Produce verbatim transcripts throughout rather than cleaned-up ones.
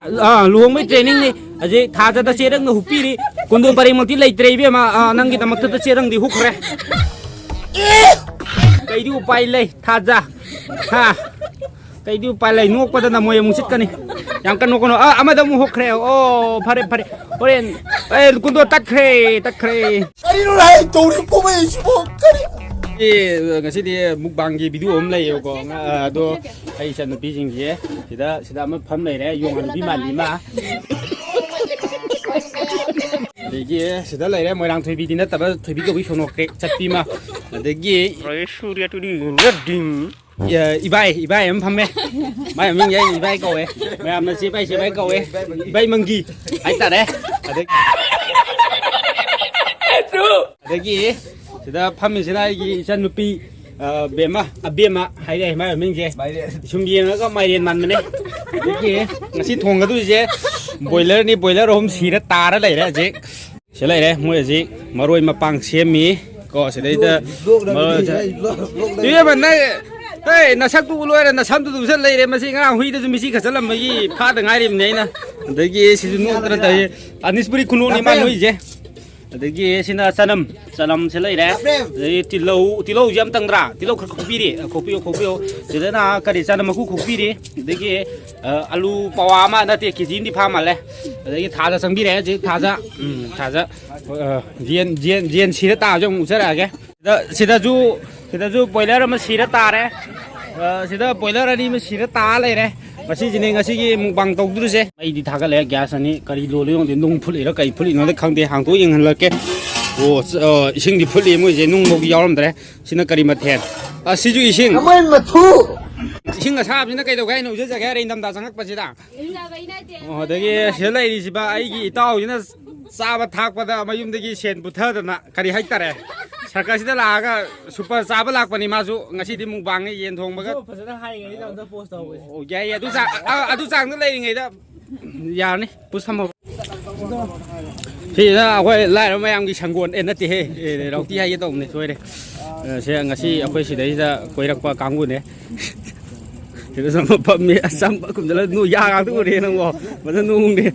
ꯑꯥ, ꯂꯨꯍꯣꯡꯕꯩ trainingꯅꯤ꯫ ꯍꯧꯖꯤꯛ ꯊꯥꯖꯗ ꯆꯦꯔꯪꯅ ꯍꯨꯛꯄꯤꯔꯤ꯫ ꯀꯨꯟꯗꯣ ꯄꯔꯦꯡꯃꯛꯇꯤ ꯂꯩꯇ꯭ꯔꯦ ꯏꯕꯦꯝꯃ꯫ ꯑꯥ, ꯅꯪꯒꯤꯗꯃꯛꯇꯗ ꯆꯦꯔꯪꯗꯤ ꯍꯨꯛꯈ꯭ꯔꯦ꯫ ꯀꯩꯗꯤ ꯎꯄꯥꯏ ꯂꯩ ꯊꯥꯖ? ꯍꯥ? ꯀꯩꯗꯤ ꯎꯄꯥꯏ ꯂꯩ? ꯅꯣꯛꯄꯗ ꯅꯃꯣꯏ ꯑꯃꯨꯛ ꯆꯤꯠꯀꯅꯤ꯫ ꯌꯥꯝ ꯀꯟꯅ ꯅꯣꯛꯀꯅꯨ꯫ ꯑꯥ, ꯑꯃꯗ ꯑꯃꯨꯛ ꯍꯨꯛꯈ꯭ꯔꯦ꯫ ꯑꯣ, ꯐꯔꯦ, ꯐꯔꯦ꯫ ꯍꯣꯔꯦꯟ, ꯑꯦ, ꯀꯨꯟꯗꯣ ꯇꯠꯈ꯭ꯔꯦ, ꯇꯠꯈ꯭ꯔꯦ꯫ ꯀꯔꯤꯅꯣ ꯍꯥꯏ ꯇꯧꯔꯤ ꯄꯣꯃꯩꯁꯤꯕꯣ? ꯀꯔꯤ? ꯑꯦ, ꯉꯁꯤꯗꯤ mukbangꯒꯤ video ꯑꯃ ꯂꯩꯌꯦꯕꯀꯣ꯫ ꯉꯥ-, ꯑꯗꯣ ꯑꯩ ꯏꯆꯟꯅꯨꯄꯤꯁꯤꯡꯁꯦ ꯁꯤꯗ, ꯁꯤꯗ ꯑꯃ ꯐꯝ ꯂꯩꯔꯦ, ꯌꯣꯡ ꯍꯅꯨꯕꯤ ꯃꯥꯜꯂꯤ ꯃꯥ꯫ ꯑꯗꯒꯤ ꯁꯤꯗ ꯂꯩꯔꯦ, ꯃꯣꯏꯔꯥꯡ ꯊꯣꯏꯕꯤꯗꯤ ꯅꯠꯇꯕ, ꯊꯣꯏꯕꯤ ꯀꯧꯕꯤ ꯁꯣꯅꯣ ꯀ꯭ꯔꯦꯛ ꯆꯠꯄꯤ ꯑꯃ꯫ ꯑꯗꯒꯤ ꯁꯨꯔꯤꯌꯥ ꯇꯨꯗꯤ ꯅꯗꯤꯡ꯫ ꯑ, ꯏꯕꯥꯏ, ꯏꯕꯥꯏ ꯑꯃ ꯐꯝꯃꯦ꯫ ꯃꯥꯏ ꯃꯃꯤꯡꯁꯦ ꯑꯩꯅ ꯏꯕꯥꯏ ꯀꯧꯋꯦ꯫ ꯃꯌꯥꯝꯅ ꯆꯦ ꯏꯕꯥꯏ, ꯆꯦ ꯏꯕꯥꯏ ꯀꯧꯋꯦ꯫ ꯏꯕꯥꯏ ꯃꯪꯒꯤ ꯍꯥꯏꯇꯥꯔꯦ꯫ ꯑꯗꯒꯤ ꯑꯗꯒꯤ ꯁꯤꯗ ꯐꯝꯃꯤꯁꯤꯅ ꯑꯩꯒꯤ ꯏꯆꯟꯅꯨꯄꯤ, ꯑ, ꯕꯦꯝꯃ, ꯑꯕꯦꯝꯃ ꯍꯥꯏꯔꯦ ꯃꯥꯏ ꯃꯃꯤꯡꯁꯦ꯫ ꯃꯥꯏꯔꯦꯟ꯫ ꯁꯨꯝ ꯌꯦꯡꯉꯒ ꯃꯥꯏꯔꯦꯟ ꯃꯥꯟꯕꯅꯦ꯫ ꯑꯗꯒꯤ ꯉꯁꯤ ꯊꯣꯡꯒꯗꯣꯏꯁꯦ ꯕꯣꯏꯂꯔꯅꯤ, ꯕꯣꯏꯂꯔ ꯑꯍꯨꯝ ꯁꯤꯔ ꯇꯥꯔ ꯂꯩꯔꯦ ꯍꯧꯖꯤꯛ꯫ ꯁꯤ ꯂꯩꯔꯦ, ꯃꯣꯏ ꯍꯧꯖꯤꯛ ꯃꯔꯣꯏ ꯃꯄꯥꯡ ꯁꯦꯝꯃꯤ ꯀꯣ꯫ ꯁꯤꯗꯩꯗ ꯃꯔꯣꯏ-, ꯏꯕꯦꯝꯃ, ꯅꯪ, ꯍꯦ, ꯅꯁꯛꯇꯨ ꯎꯠꯂꯣꯏꯔꯦ, ꯅꯁꯝꯗꯨ ꯎꯠꯁꯜ ꯂꯩꯔꯦ꯫ ꯃꯁꯤ ꯉꯔꯥꯡ ꯍꯨꯏꯗꯁꯨ ꯃꯤꯆꯤ ꯈꯠꯆꯜꯂꯝꯕꯒꯤ ꯐꯥꯗ ꯉꯥꯏꯔꯤꯕꯅꯦ ꯑꯩꯅ꯫ ꯑꯗꯒꯤ ꯁꯤꯁꯨ ꯅꯣꯛꯇꯅ ꯇꯧꯏ꯫ ꯑꯅꯤꯁꯄꯨꯔꯤ ꯈꯨꯅꯣꯛꯅꯤ ꯃꯥ ꯅꯣꯛꯏꯁꯦ꯫ ꯑꯗꯒꯤ ꯁꯤꯅ ꯆꯅꯝ, ꯆꯅꯝꯁꯦ ꯂꯩꯔꯦ꯫ ꯑꯗꯒꯤ ꯇꯤꯜꯍꯧ, ꯇꯤꯜꯍꯧꯁꯦ ꯌꯥꯝ ꯇꯪꯗ꯭ꯔꯥ? ꯇꯤꯜꯍꯧ ꯈꯔ ꯈꯣꯛꯄꯤꯔꯤ, ꯈꯣꯛꯄꯤꯌꯣ, ꯈꯣꯛꯄꯤꯌꯣ꯫ ꯁꯤꯗꯅ ꯀꯔꯤ, ꯆꯅꯝ ꯃꯀꯨ ꯈꯣꯛꯄꯤꯔꯤ꯫ ꯑꯗꯒꯤ, ꯑ, ꯑꯂꯨ ꯄꯋꯥ ꯑꯃ ꯅꯠꯇꯦ, ꯀꯦ ꯖꯤ ꯑꯃꯗꯤ ꯐꯥ ꯃꯥꯜꯂꯦ꯫ ꯑꯗꯒꯤ ꯊꯥꯖ ꯆꯪꯕꯤꯔꯦ ꯍꯧꯖꯤꯛ, ꯊꯥꯖ꯫ ꯎꯝ, ꯊꯥꯖ꯫ ꯑ, ꯌꯦꯟ, ꯌꯦꯟ, ꯌꯦꯟ ꯁꯤꯔ ꯇꯥꯕꯁꯦ ꯑꯃꯨꯛ ꯎꯠꯆꯔꯛꯑꯒꯦ꯫ ꯁꯤꯗ, ꯁꯤꯗꯁꯨ, ꯁꯤꯗꯁꯨ ꯕꯣꯏꯂꯔ ꯑꯃ ꯁꯤꯔ ꯇꯥꯔꯦ꯫ ꯑ, ꯁꯤꯗ ꯕꯣꯏꯂꯔ ꯑꯅꯤ ꯑꯃ ꯁꯤꯔ ꯇꯥ ꯂꯩꯔꯦ꯫ ꯃꯁꯤꯁꯤꯅꯦ ꯉꯁꯤꯒꯤ mukbang ꯇꯧꯗꯣꯏꯁꯦ꯫ ꯑꯩꯗꯤ ꯊꯥꯒꯠꯂꯛꯑꯦ, gas ꯑꯅꯤ꯫ ꯀꯔꯤ ꯂꯣꯜꯂꯤꯅꯣ ꯈꯪꯗꯦ, ꯅꯨꯡ ꯐꯨꯠꯂꯤꯔ ꯀꯔꯤ ꯐꯨꯠꯂꯤꯅꯣꯗꯤ ꯈꯪꯗꯦ, ꯍꯥꯡꯇꯣꯛ ꯌꯦꯡꯍꯜꯂꯛꯀꯦ꯫ ꯑꯣ, ꯑ, ꯏꯁꯤꯡꯗꯤ ꯐꯨꯠꯂꯤ ꯃꯣꯏꯁꯦ, ꯅꯨꯡ ꯐꯥꯎꯗꯤ ꯌꯥꯎꯔꯝꯗ꯭ꯔꯦ꯫ ꯁꯤꯅ ꯀꯔꯤ ꯃꯊꯦꯜ? ꯑ, ꯁꯤꯁꯨ ꯏꯁꯤꯡ꯫ ꯅꯃꯩ ꯃꯊꯨ! ꯏꯁꯤꯡ ꯑꯁꯥꯕꯁꯤꯅ ꯀꯩꯗꯧꯒꯦ ꯍꯥꯏꯅꯣ? ꯏꯔꯨꯖꯒꯦ ꯍꯥꯏꯔ ꯏꯪꯊꯝꯊꯥ ꯆꯪꯉꯛꯄꯁꯤꯗ? ꯏꯔꯨꯖꯕꯒꯤ ꯅꯠꯇꯦ꯫ ꯑꯣ, ꯑꯗꯒꯤ ꯁꯤꯗ ꯂꯩꯔꯤꯁꯤꯕ ꯑꯩꯒꯤ ꯏꯇꯥꯎꯁꯤꯅ ꯆꯥꯕ ꯊꯥꯛꯄꯗ ꯃꯌꯨꯝꯗꯒꯤ ꯁꯦꯟ ꯄꯨꯊꯗꯅ, ꯀꯔꯤ ꯍꯥꯏꯇꯥꯔꯦ, circusꯁꯤꯗ ꯂꯥꯛꯑꯒ super ꯆꯥꯕ ꯂꯥꯛꯄꯅꯤ ꯃꯥꯁꯨ꯫ ꯉꯁꯤꯗꯤ mukbangꯅꯤ, ꯌꯦꯟ ꯊꯣꯡꯕꯒ꯫ ꯑꯗꯣ ꯐꯖꯅ ꯍꯥꯏꯔꯤꯉꯩꯗ ꯑꯝꯇ pause ꯇꯧꯍꯧꯁꯦ꯫ ꯑꯣ, ꯌꯥꯏ, ꯌꯥꯏ, ꯑꯗꯨ ꯆꯥꯡ-, ꯑ-, ꯑꯗꯨ ꯆꯥꯡꯗ ꯂꯩꯔꯤꯉꯩꯗ ꯌꯥꯔꯅꯤ꯫ Push ꯊꯝꯃꯣ꯫ ꯁꯤꯁꯤꯅ ꯑꯩꯈꯣꯏ ꯂꯥꯏꯔꯕ ꯃꯌꯥꯝꯒꯤ ꯁꯪꯒꯣꯟ, ꯑꯦ, ꯅꯠꯇꯦꯍꯦ, ꯑꯦ, ꯔꯥꯎꯇꯤ ꯍꯥꯏꯒꯦ ꯇꯧꯕꯅꯦ, ꯁꯣꯏꯔꯦ꯫ ꯑ, ꯁꯦ ꯉꯁꯤ ꯑꯩꯈꯣꯏ ꯁꯤꯗꯩꯁꯤꯗ ꯀꯣꯏꯔꯛꯄ ꯀꯥꯡꯕꯨꯅꯦ꯫ ꯁꯤꯗꯁꯨ ꯑꯃ ꯐꯝꯃꯤ꯫ ꯑꯁ, ꯆꯝꯕ ꯈꯨꯝꯖꯤꯜꯂ ꯅꯣꯏ ꯌꯥ ꯉꯥꯛꯇ ꯎꯔꯦ ꯅꯪꯕꯣ꯫ ꯐꯖꯅ ꯅꯣꯡꯅꯦ꯫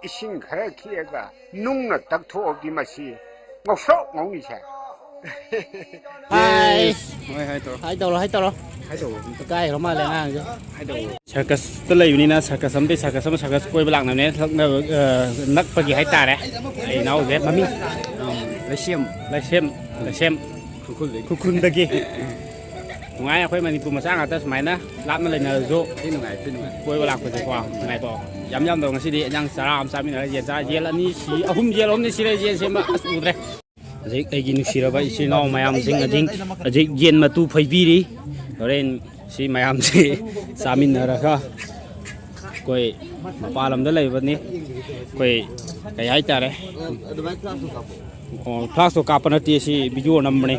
ꯏꯁꯤꯡ ꯈꯔ ꯈꯤꯛꯑꯒ ꯅꯨꯡꯅ ꯇꯛꯊꯣꯛꯑꯕꯗꯤ ꯃꯁꯤ ꯉꯧꯁꯣꯛ ꯉꯧꯅꯤꯁꯦ꯫ ꯍꯥꯏ꯫ ꯍꯣꯏ, ꯍꯥꯏ ꯇꯧꯔꯣ꯫ ꯍꯥꯏ ꯇꯧꯔꯣ, ꯍꯥꯏ ꯇꯧꯔꯣ꯫ ꯍꯥꯏ ꯇꯧꯔꯣ꯫ ꯏꯀꯥꯏꯈ꯭ꯔ ꯃꯥꯜꯂꯦ ꯑꯉꯥꯡꯁꯦ꯫ ꯍꯥꯏ ꯇꯧꯔꯣ꯫ ꯁꯔꯀꯁꯇ ꯂꯩꯕꯅꯤꯅ ꯁꯔꯀꯁ ꯑꯃꯗꯤ ꯁꯔꯀꯁ ꯑꯃ ꯁꯔꯀꯁ ꯀꯣꯏꯕ ꯂꯥꯛꯅꯕꯅꯦ꯫ ꯂꯛꯅꯕ, ꯑ, ꯅꯛꯄꯒꯤ ꯍꯥꯏꯇꯥꯔꯦ꯫ ꯑꯩ ꯏꯅꯥꯎꯁꯦ ꯃꯃꯤꯡ ꯂꯩꯁꯦꯝ꯫ ꯂꯩꯁꯦꯝ꯫ ꯂꯩꯁꯦꯝ꯫ ꯈꯨꯔꯈꯨꯜꯗꯒꯤ꯫ ꯈꯨꯔꯈꯨꯜꯗꯒꯤ꯫ ꯅꯨꯡꯉꯥꯏ, ꯑꯩꯈꯣꯏ ꯃꯅꯤꯄꯨꯔ ꯃꯆꯥ ꯉꯥꯛꯇ ꯁꯨꯃꯥꯏꯅ ꯂꯥꯞꯅ ꯂꯩꯅꯔꯁꯨ ꯊꯤ ꯅꯨꯡꯉꯥꯏ, ꯊꯤ ꯅꯨꯡꯉꯥꯏ꯫ ꯀꯣꯏꯕ ꯂꯥꯛꯄꯁꯦꯀꯣ ꯅꯨꯡꯉꯥꯏꯀꯣ꯫ ꯌꯥꯝ ꯌꯥꯝꯗꯕ ꯉꯁꯤꯗꯤ ꯏꯟꯖꯥꯡ ꯆꯔꯥ ꯑꯃ ꯆꯥꯃꯤꯟꯅꯔꯒ ꯌꯦꯟ ꯆꯥ, ꯌꯦꯟ ꯑꯅꯤ ꯁꯤ, ꯑꯍꯨꯝ, ꯌꯦꯟ ꯑꯍꯨꯝꯅꯤ ꯁꯤꯔꯦ, ꯌꯦꯟ ꯁꯦꯝꯕ ꯑꯁ ꯎꯗ꯭ꯔꯦ꯫ ꯍꯧꯖꯤꯛ ꯑꯩꯒꯤ ꯅꯨꯡꯁꯤꯔꯕ ꯏꯆꯤꯜ ꯏꯅꯥꯎ ꯃꯌꯥꯝꯁꯤꯡ ꯍꯧꯖꯤꯛ, ꯍꯧꯖꯤꯛ ꯌꯦꯟ ꯃꯇꯨ ꯐꯣꯏꯕꯤꯔꯤ꯫ ꯍꯣꯔꯦꯟ ꯁꯤ ꯃꯌꯥꯝꯁꯤ ꯆꯥꯃꯤꯟꯅꯔꯒ ꯑꯩꯈꯣꯏ ꯃꯄꯥꯟ ꯂꯝꯗ ꯂꯩꯕꯅꯤ꯫ ꯑꯩꯈꯣꯏ ꯀꯩ ꯍꯥꯏꯇꯥꯔꯦ? ꯑꯣ, ꯐ꯭ꯂꯥꯛꯁꯇꯣ ꯀꯥꯞꯄ ꯅꯠꯇꯦ, ꯁꯤ ꯚꯤꯗꯤꯑꯣ ꯅꯝꯕꯅꯦ꯫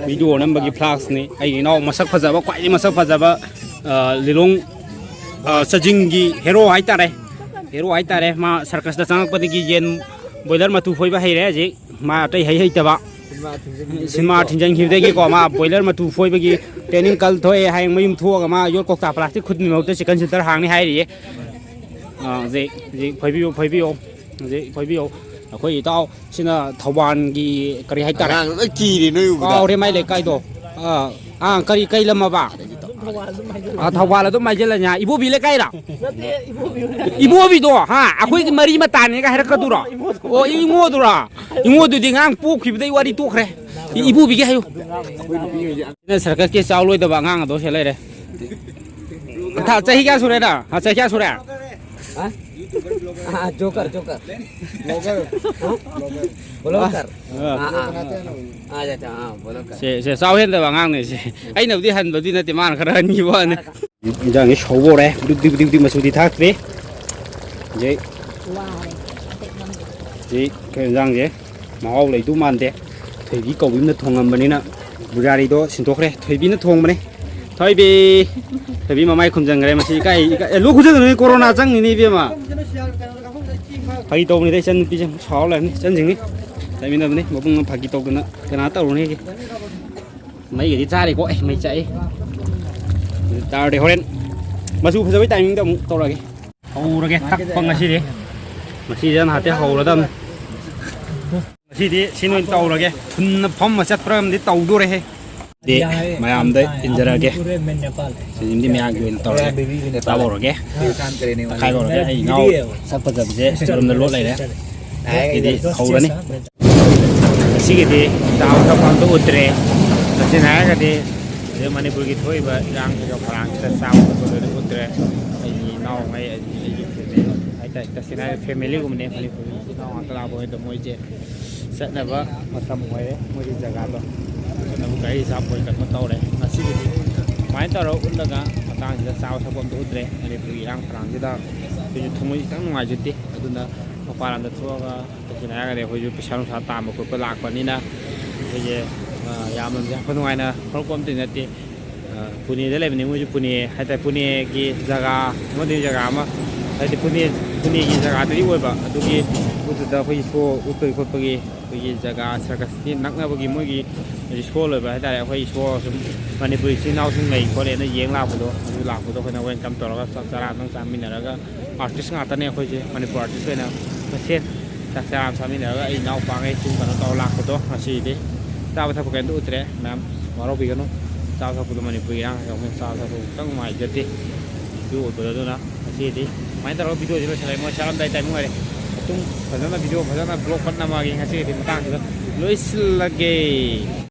ꯚꯤꯗꯤꯑꯣ ꯅꯝꯕꯒꯤ ꯐ꯭ꯂꯥꯛꯁꯅꯤ꯫ ꯑꯩꯒꯤ ꯏꯅꯥꯎ ꯃꯁꯛ ꯐꯖꯕ, ꯈ꯭ꯋꯥꯏꯗꯒꯤ ꯃꯁꯛ ꯐꯖꯕ, ꯑ, ꯂꯤꯂꯣꯡ, ꯑ, ꯆꯥꯖꯤꯡꯒꯤ ꯍꯦꯔꯣ ꯍꯥꯏꯇꯥꯔꯦ꯫ ꯍꯦꯔꯣ ꯍꯥꯏꯇꯥꯔꯦ꯫ ꯃꯥ ꯁꯔꯀꯁꯇ ꯆꯪꯉꯛꯄꯗꯒꯤ ꯌꯦꯟ ꯕꯣꯏꯂꯔ ꯃꯇꯨ ꯐꯣꯏꯕ ꯍꯩꯔꯦ ꯍꯧꯖꯤꯛ꯫ ꯃꯥ ꯑꯇꯩ ꯍꯩ ꯍꯩꯇꯕ꯫ ꯁꯤꯅꯦꯃꯥ ꯊꯤꯡꯖꯤꯟꯈꯤꯕꯗꯒꯤꯀꯣ ꯃꯥ ꯕꯣꯏꯂꯔ ꯃꯇꯨ ꯐꯣꯏꯕꯒꯤ ꯇ꯭ꯔꯦꯅꯤꯡ ꯀꯜ ꯊꯣꯛꯑꯦ꯫ ꯍꯌꯦꯡ ꯃꯌꯨꯝ ꯊꯣꯛꯑꯒ ꯃꯥ ꯌꯣꯠ ꯀꯧꯇꯥ ꯄ꯭ꯂꯥꯁꯇꯤꯛ ꯈꯨꯟꯕꯒꯤ ꯃꯍꯨꯠꯇ ꯆꯤꯛꯀꯟ ꯁꯦꯟꯇꯔ ꯍꯥꯡꯅꯤ ꯍꯥꯏꯔꯤꯌꯦ꯫ ꯑꯥ, ꯍꯧꯖꯤꯛ, ꯍꯧꯖꯤꯛ ꯐꯣꯏꯕꯤꯌꯨ, ꯐꯣꯏꯕꯤꯌꯨ꯫ ꯍꯧꯖꯤꯛ ꯐꯣꯏꯕꯤꯌꯨ꯫ ꯑꯩꯈꯣꯏ ꯏꯇꯥꯎ ꯁꯤꯅ ꯊꯧꯕꯥꯜꯒꯤ ꯀꯔꯤ ꯍꯥꯏꯇꯥꯔꯦ? ꯑꯉꯥꯡ ꯂꯣꯏ ꯀꯤꯔꯦ ꯅꯣꯏ ꯎꯕꯗ꯫ ꯀꯥꯎꯔꯦ ꯃꯥꯏ ꯂꯩꯀꯥꯏꯗꯣ꯫ ꯑꯥ, ꯑꯥ, ꯀꯔꯤ, ꯀꯩ ꯂꯝ ꯑꯕ? ꯑꯥ, ꯊꯧꯕꯥꯜ ꯑꯗꯨꯝ ꯍꯥꯏꯖꯜꯂꯅꯤ꯫ ꯏꯕꯣꯕꯤ ꯂꯩꯀꯥꯏꯔꯣ? ꯅꯠꯇꯦ, ꯏꯕꯣꯕꯤ ꯂꯩꯀꯥꯏ꯫ ꯏꯕꯣꯕꯤꯗꯣ, ꯍꯥ, ꯑꯩꯈꯣꯏꯒꯤ ꯃꯔꯤ ꯃꯇꯥꯅꯦꯒ ꯍꯥꯏꯔꯛꯀꯗꯨꯔꯣ? ꯏꯃꯣꯗꯣ꯫ ꯑꯣ, ꯏꯃꯣꯗꯨꯔꯥ? ꯏꯃꯣꯗꯨꯗꯤ ꯑꯉꯥꯡ ꯄꯣꯛꯈꯤꯕꯗꯩ ꯋꯥꯔꯤ ꯇꯣꯛꯈ꯭ꯔꯦ꯫ ꯏ-, ꯏꯕꯣꯕꯤꯒꯤ ꯍꯥꯏꯌꯨ꯫ ꯅꯪ ꯁꯔꯀꯁꯀꯤ ꯆꯥꯎ ꯂꯣꯏꯗꯕ ꯑꯉꯥꯡ ꯑꯗꯣ ꯁꯤ ꯂꯩꯔꯦ꯫ ꯊꯥ, ꯆꯍꯤ ꯀꯌꯥ ꯁꯨꯔꯦ ꯅꯪ? ꯍꯥ, ꯆꯍꯤ ꯀꯌꯥ ꯁꯨꯔꯦ? ꯍꯥ? ꯑꯥ, ꯖꯣꯀꯔ, ꯖꯣꯀꯔ꯫ ꯕ꯭ꯂꯣꯒꯔ꯫ ꯍꯥ? ꯕ꯭ꯂꯣꯒꯔ꯫ ꯑꯥ, ꯑꯥ, ꯑꯥ, ꯑꯥ꯫ ꯑꯥ, ꯑꯥ, ꯑꯥ, ꯕ꯭ꯂꯣꯒꯔ꯫ ꯁꯦ, ꯁꯦ, ꯆꯥꯎ ꯍꯦꯟꯗꯕ ꯑꯉꯥꯡꯅꯦ ꯁꯦ꯫ ꯑꯩꯅꯕꯨꯗꯤ ꯍꯟꯕꯗꯤ ꯅꯠꯇꯦ, ꯃꯥꯅ ꯈꯔ ꯍꯟꯈꯤꯕ ꯋꯥꯅꯤ꯫ ꯏꯟꯖꯥꯡꯁꯦ ꯁꯧꯕ ꯍꯧꯔꯦ꯫ ꯕꯨꯗꯨꯛ ꯕꯨꯗꯨꯛ ꯕꯨꯗꯨꯛ ꯃꯆꯨꯗꯤ ꯊꯥꯛꯇ꯭ꯔꯤ꯫ ꯍꯧꯖꯤꯛ, ꯋꯥꯔꯦ꯫ ꯍꯧꯖꯤꯛ ꯑꯩꯈꯣꯏ ꯏꯟꯖꯥꯡꯁꯦ ꯃꯍꯥꯎ ꯂꯩꯗꯧ ꯃꯥꯟꯗꯦ꯫ ꯊꯣꯏꯕꯤ ꯀꯧꯕꯤ ꯑꯃꯅ ꯊꯣꯡꯉꯝꯕꯅꯤꯅ ꯄꯨꯖꯥꯔꯤꯗꯣ ꯁꯤꯟꯗꯣꯛꯈ꯭ꯔꯦ꯫ ꯊꯣꯏꯕꯤꯅ ꯊꯣꯡꯕꯅꯦ꯫ ꯊꯣꯏꯕꯤ! ꯊꯣꯏꯕꯤ ꯃꯃꯥꯏ ꯈꯨꯝꯖꯟꯈ꯭ꯔꯦ꯫ ꯃꯁꯤ ꯏꯀꯥꯏ, ꯏꯀꯥꯏ, ꯑꯦ, ꯂꯣꯛ ꯈꯨꯖꯟꯒꯅꯨ, ꯀꯣꯔꯣꯅꯥ ꯆꯪꯉꯤꯅꯦ ꯏꯕꯦꯝꯃ꯫ ꯐꯥꯒꯤ ꯇꯧꯕꯅꯤꯗ, ꯏꯆꯟ ꯅꯨꯄꯤꯁꯦ ꯁꯥꯎꯔ ꯂꯩꯔꯝꯅꯤ꯫ ꯏꯆꯟꯁꯤꯡꯅꯤ ꯆꯠꯃꯤꯟꯅꯕꯅꯤ꯫ ꯃꯕꯨꯡꯅ ꯐꯥꯒꯤ ꯇꯧꯗꯅ ꯀꯅꯥ ꯇꯧꯔꯨꯅꯤꯒꯦ? ꯃꯩꯒꯗꯤ ꯆꯥꯔꯦꯀꯣ꯫ ꯑꯦ, ꯃꯩ ꯆꯥꯛꯏ꯫ ꯇꯥꯔꯗꯤ ꯍꯣꯔꯦꯟ ꯃꯆꯨ ꯐꯖꯕꯩ timing ꯗ ꯑꯃꯨꯛ ꯇꯧꯔꯒꯦ꯫ ꯍꯧꯔꯒꯦ ꯀꯛꯄ ꯉꯁꯤꯗꯤ꯫ ꯉꯁꯤꯗꯤ ꯅꯍꯥꯟꯇꯩ ꯍꯧꯔꯗꯝꯅꯤ꯫ ꯉꯁꯤꯗꯤ ꯁꯤ ꯑꯣꯏꯅ ꯇꯧꯔꯒꯦ꯫ ꯊꯨꯅ ꯐꯝꯃ ꯆꯠꯄ꯭ꯔꯥ ꯑꯃꯗꯤ ꯇꯧꯗꯣꯔꯦꯍꯦ꯫ ꯗꯤ ꯃꯌꯥꯝꯗ ꯏꯟꯖꯔꯛꯑꯒꯦ꯫ ꯁꯤꯁꯤꯃꯗꯤ ꯃꯌꯥꯝꯒꯤ ꯑꯣꯏꯅ ꯇꯧꯔꯒꯦ꯫ ꯆꯥꯕ ꯍꯧꯔꯒꯦ꯫ ꯇꯛꯈꯥꯏꯕ ꯍꯧꯔꯒꯦ꯫ ꯑꯩ ꯏꯅꯥꯎ ꯁꯛ ꯐꯖꯕꯁꯦ ꯃꯔꯨꯝꯗ ꯂꯣꯠ ꯂꯩꯔꯦ꯫ ꯁꯤꯗꯤ ꯍꯧꯔꯅꯤ꯫ ꯉꯁꯤꯒꯤꯗꯤ ꯆꯥꯕ ꯊꯛꯄ ꯑꯝꯇ ꯎꯠꯇ꯭ꯔꯦ꯫ ꯇꯁꯦꯡꯅ ꯍꯥꯏꯔꯒꯗꯤ ꯍꯧꯖꯤꯛ ꯃꯅꯤꯄꯨꯔꯒꯤ ꯊꯣꯛꯏꯕ ꯏꯔꯥꯡꯁꯤꯒ ꯐꯔꯥꯡꯁꯤꯗ ꯆꯥꯕ ꯊꯛꯄ ꯂꯣꯏꯅ ꯎꯠꯇ꯭ꯔꯦ꯫ ꯑꯩꯒꯤ ꯏꯅꯥꯎꯉꯩ, ꯑꯩꯒꯤ, ꯑꯩꯒꯤ family ꯍꯥꯏꯇꯥꯔꯦ, ꯇꯁꯦꯡꯅ ꯍꯥꯏꯔꯒ family ꯒꯨꯝꯕꯅꯦ꯫ ꯃꯅꯤꯄꯨꯔꯒꯤ ꯏꯆꯤꯜ ꯏꯅꯥꯎ ꯉꯥꯛꯇ ꯂꯥꯛꯄ ꯍꯣꯏꯗꯣ ꯃꯣꯏꯁꯦ ꯆꯠꯅꯕ ꯃꯇꯝ ꯑꯣꯏꯔꯦ꯫ ꯃꯣꯏꯒꯤ ꯖꯒꯥꯗꯣ ꯆꯠꯅꯕ ꯒꯥꯔꯤ ꯔꯤꯖꯥꯕ ꯑꯣꯏ ꯀꯩꯅꯣ ꯇꯧꯔꯦ꯫ ꯉꯁꯤꯒꯤꯗꯤ ꯑꯗꯨꯃꯥꯏꯅ ꯇꯧꯔꯒ ꯎꯠꯂꯒ ꯃꯇꯥꯡꯁꯤꯗ ꯆꯥꯕ ꯊꯛꯄ ꯑꯝꯇ ꯎꯠꯇ꯭ꯔꯦ꯫ ꯃꯅꯤꯄꯨꯔꯒꯤ ꯏꯔꯥꯡ ꯐꯔꯥꯡꯁꯤꯗ ꯑꯩꯈꯣꯏꯁꯨ ꯊꯃꯣꯏ ꯈꯤꯇꯪ ꯅꯨꯡꯉꯥꯏꯖꯗꯦ꯫ ꯑꯗꯨꯅ ꯃꯄꯥꯟ ꯂꯝꯗ ꯊꯣꯛꯑꯒ ꯇꯁꯦꯡꯅ ꯍꯥꯏꯔꯒꯗꯤ ꯑꯩꯈꯣꯏꯁꯨ ꯄꯩꯁꯥ ꯅꯨꯡꯁꯥ ꯇꯥꯟꯕ ꯈꯣꯠꯄ ꯂꯥꯛꯄꯅꯤꯅ ꯑꯩꯈꯣꯏꯁꯦ, ꯑ, ꯌꯥꯝꯅ ꯌꯥꯝ ꯅꯨꯡꯉꯥꯏꯅ ꯍꯧꯔꯛꯄ ꯑꯝꯇ ꯅꯠꯇꯦ꯫ ꯑ, ꯄꯨꯅꯦꯗ ꯂꯩꯕꯅꯤ ꯃꯣꯏꯁꯨ꯫ ꯄꯨꯅꯦ ꯍꯥꯏꯇꯥꯔꯦ, ꯄꯨꯅꯦꯒꯤ ꯖꯒꯥ ꯑꯃꯗꯒꯤ ꯖꯒꯥ ꯑꯃ, ꯍꯥꯏꯗꯤ ꯄꯨꯅꯦ, ꯄꯨꯅꯦꯒꯤ ꯖꯒꯥꯗꯨꯒꯤ ꯑꯣꯏꯕ ꯑꯗꯨꯒꯤ ꯄꯣꯠꯇꯨꯗ ꯑꯩꯈꯣꯏꯒꯤ show ꯎꯠꯄꯒꯤ ꯈꯣꯠꯄꯒꯤ ꯑꯩꯈꯣꯏꯒꯤ ꯖꯒꯥ circus ꯀꯤ ꯅꯛꯅꯕꯒꯤ ꯃꯣꯏꯒꯤ ꯍꯧꯖꯤꯛ show ꯂꯣꯏꯕ ꯍꯥꯏꯇꯥꯔꯦ, ꯑꯩꯈꯣꯏ show ꯁꯨꯝ ꯃꯅꯤꯄꯨꯔꯤ ꯏꯆꯤꯜ ꯏꯅꯥꯎꯁꯤꯡ ꯂꯩ ꯈꯣꯠꯂꯦꯅ ꯌꯦꯡ ꯂꯥꯛꯄꯗꯣ, ꯑꯗꯨ ꯂꯥꯛꯄꯗꯣ ꯑꯩꯈꯣꯏꯅ welcome ꯇꯧꯔꯒ ꯆꯥꯛ ꯆꯔꯥ ꯑꯃꯇꯪ ꯆꯥꯃꯤꯟꯅꯔꯒ, artist ꯉꯥꯛꯇꯅꯦ ꯑꯩꯈꯣꯏꯁꯦ, ꯃꯅꯤꯄꯨꯔ artist ꯑꯣꯏꯅ ꯃꯁꯦꯟ ꯆꯥꯛ ꯆꯔꯥ ꯑꯃ ꯆꯥꯃꯤꯟꯅꯔꯒ ꯑꯩ ꯏꯅꯥꯎꯄꯥꯉꯩ ꯁꯨꯝ ꯀꯩꯅꯣ ꯇꯧꯔ ꯂꯥꯛꯄꯗꯣ꯫ ꯉꯁꯤꯗꯤ ꯆꯥꯕ ꯊꯛꯄ ꯀꯩꯝꯇ ꯎꯠꯇ꯭ꯔꯦ ꯃꯌꯥꯝ, ꯋꯥꯔꯧꯕꯤꯒꯅꯨ꯫ ꯆꯥꯕ ꯊꯛꯄꯗꯣ ꯃꯅꯤꯄꯨꯔꯒꯤ ꯏꯔꯥꯡ ꯍꯥꯏꯁꯦ ꯑꯩꯈꯣꯏꯅ ꯆꯥꯕ ꯊꯛꯄ ꯈꯤꯇꯪ ꯅꯨꯡꯉꯥꯏꯖꯗꯦ꯫ ꯑꯗꯨ ꯑꯣꯏꯕꯗꯣ ꯑꯗꯨꯅ ꯉꯁꯤꯗꯤ ꯁꯨꯃꯥꯏꯅ ꯇꯧꯔꯒ video ꯁꯦ ꯂꯣꯏꯁꯤꯜꯂꯦ꯫ ꯃꯣꯏ ꯆꯥꯔꯝꯗꯥꯏ timing ꯑꯣꯏꯔꯦ꯫ ꯃꯇꯨꯡ ꯐꯖꯅ video ꯐꯖꯅ vlog ꯐꯖꯅ ꯅꯝꯃꯛꯑꯒꯦ꯫ ꯉꯁꯤꯒꯤꯗꯤ ꯃꯇꯥꯡꯁꯤꯗ ꯂꯣꯏꯁꯤꯜꯂꯒꯦ꯫